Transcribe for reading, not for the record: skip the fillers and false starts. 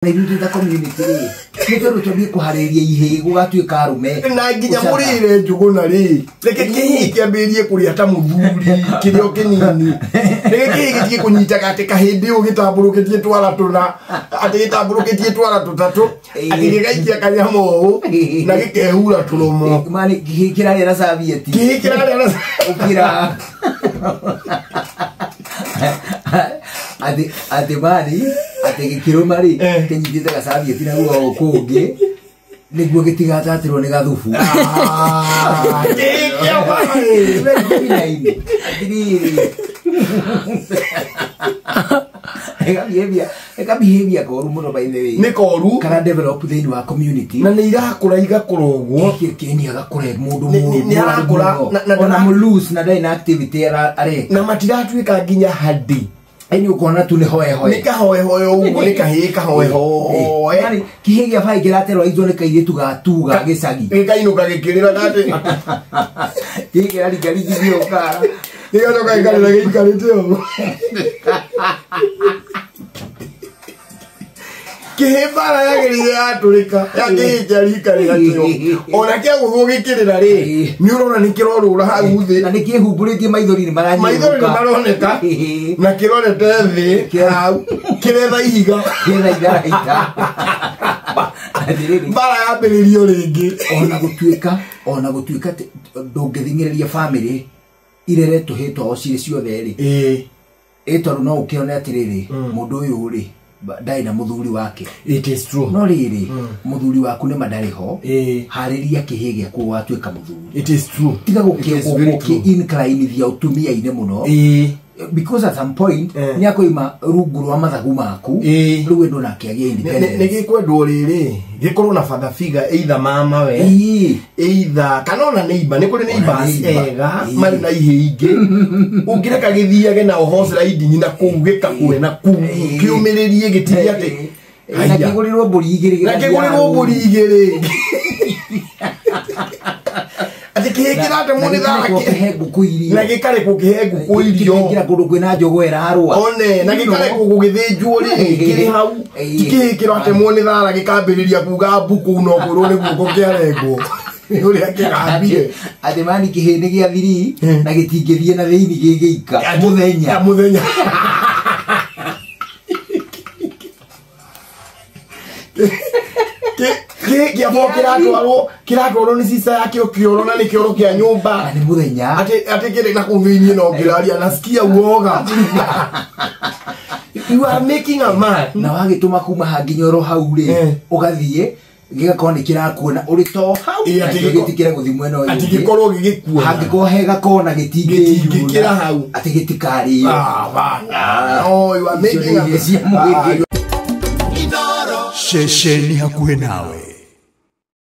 Na ithuĩ twĩ ta community rĩ, nĩ tondũ twambie kũharĩria ihĩĩ gũgatuĩka arũme. Na nginya mũrĩre njũgũna rĩ, reke kĩhĩĩ kĩambĩrĩrie kũrĩa ta mũthuri kĩrĩ o kĩnini. Reke kĩhĩĩ gĩtige kũnyitaga atĩ kahĩndĩ ũũ gĩtambũrũkĩtie twara tũna, atĩ gĩtambũrũkĩtie twara tũtatũ, atĩ gĩgaikia kanyamũ ũũ na gĩkehura tũromo. Mani kĩhĩĩ kĩrarĩa na serviette. Kĩhĩĩ kĩrarĩa na ũkira atĩ mani atĩ gĩkĩrũma rĩ, kĩnyitĩte gacabieti na guoko kũngĩ nĩguo gĩtigatatĩrwo nĩ gathubu. Ah, kĩhĩĩ kĩa maĩ. Very feminine. Atĩrĩrĩ, ĩka behavior koru mũno, by the way. Nĩ koru. Kana develop thĩinĩ wa community. Na nĩ irakũra igakũra ũguo. Kĩni agakũra mũndũ mũru. Nĩ arakũra, ona mũloose na ndarĩ na activity areka. Na matiratuĩka nginya hadi. Ĩni ũkona tu nĩ hoe hoe. Nĩ kahoehoe ũguo, nĩ kahĩĩ kahoehoe. Yani kĩhĩĩ gĩa bai kĩraterrorizwo nĩ kairĩtu ga tu ga gĩcagi. Gĩkainũka gĩkĩrĩra atĩ Kĩhĩĩ kĩraringaringithio ũkara. Gĩgacoka gĩkarĩra gĩikarĩte ũguo. Kĩhĩ mbara yagĩrĩire yatũrĩka ya kĩhĩ kĩa rika rĩakĩo, ona kĩagũthwo gĩkĩrĩra rĩ, nĩ ũrona nĩ kĩrorũra hau thĩ. Na nĩ kĩhumbũrĩtie, maithori nĩ maranyũrũka. Maithori nĩ maroneka na kĩrorete thĩ hau kĩretha ihiga. Kĩretha itharaita. Atĩrĩrĩ, mbara yambĩrĩrio rĩngĩ. Ona gũtuĩka ndũngĩthing'ĩrĩria family irere tũhĩĩ twao cirĩ ciothe rĩ, ĩ tondũ no ũkĩone atĩrĩrĩ, mũndũ ũyũ rĩ, ndarĩ na mũthuri wake. It is true. No rĩrĩ, mũthuri waku nĩma ndarĩ ho, harĩria kĩhĩĩ gĩaku ũgatuĩka mũthuri. It is true. Tiga It is very true. gũkĩ-inclinithia ũtumia-inĩ mũno, because at some point nĩ akoima rungu rwa mathagu maku. Rĩu wendwo nake agĩe Nĩ independence. gĩkwendwo rĩrĩ gĩkorwo na father figure, either mama we, either kana ona neighbor. Nĩ kũrĩ neighbors neighbor. ega marĩ na ihĩ ingĩ ũngĩreka gĩthiage na horse riding na kũu gĩkakue na kũu kĩũmĩrĩrie gĩtige atĩ Na haiya. kĩgũrĩrwo mbũri igĩrĩ. Na Gĩgathiĩ kĩgũrĩrwo mbũri rũru. igĩrĩ, atĩ kĩhĩ kĩratemwo nĩ Na thara gĩkarekwo kĩhe ngũkũ irio. Na gĩkarekwo kĩhe ngũkũ irio. Kĩkaingĩra kũndũ kwĩna njogoo ĩrarũa. One na gĩkarekwo gũgĩthĩnjwo rĩ, kĩrĩ hau. Ti kĩhĩ kĩratemwo nĩ thara gĩkambĩrĩria kuga mbu kũu, no kwĩrwo nĩ guoko kĩarengwo nĩ ũrĩa kĩgambire. Atĩ mani kĩhĩ nĩ gĩa thiri na gĩtingĩthiĩ na thĩinĩ gĩgĩika mũthenya. Ya mũthenya kĩambwo kĩratwarwo nĩ cica yakĩo kĩoro, na nĩ kĩoro kĩa nyũmba. Na nĩ mũthenya. Atĩ kĩrĩ na kũu thĩinĩ no ngĩraria nasikia uoga. You are making a man. Na wagĩtũma kuma ha nginya oro hau rĩ, ũgathiĩ gĩgakorwo nĩ kĩrakuona ũrĩ to hau. Ĩ, atĩ nakĩo gĩtikĩre gũthiĩ mwena ũyũ atĩ ũngĩ. Gĩkorwo gĩgĩkuona. Hangĩkorwo he gakona Gĩtingĩkĩra hau. Atĩ gĩtikarĩo. Ah, bana. No, you are Icio making nĩ a irio cia mũgĩthĩ. Ceceni hakuhĩ nawe.